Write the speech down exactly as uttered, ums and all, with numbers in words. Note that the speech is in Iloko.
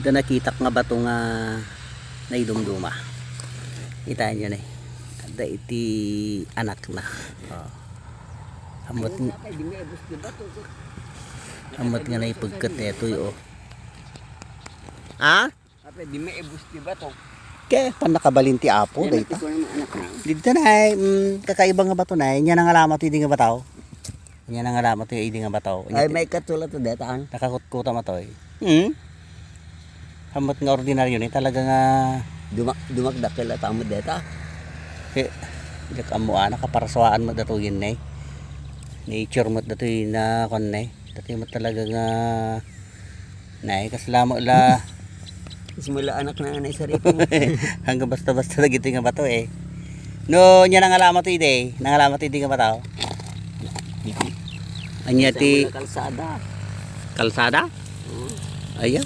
Da nakitak nga bato nga naidumduma. Kitaenyo ne. Adda iti anakna. Oh. Ammot, ammot nga naipegket daytoy, oh. Ha? Apay, di maibus ti bato. Ket pannakabalin ti Apo, dayta. Didta na, mm, kakaiba nga bato na, nia nangalamat idi nga bato. Nia nangalamat idi nga bato. Ay, maikatula to deta, ano? Nakakutkuta matoy. Hmm? Ammot nga ordinaryo ni, talaga nga dumak-, dumakdakkel a tamo deta. Ket, diak ammo, ah, nakaparsuaan met datoy ne. Nature met datoy na, kuan ne. Datoy met talaga nga, nay, kasla met la. Kasla met la anak na, nay, sarili mo. Hanggang basta-basta dagiti nga bato, eh. No, nia nangalamat idi, nangalamat idi nga bato. Ania ti kasla met la kalsada. Kalsada? Oo. Aya.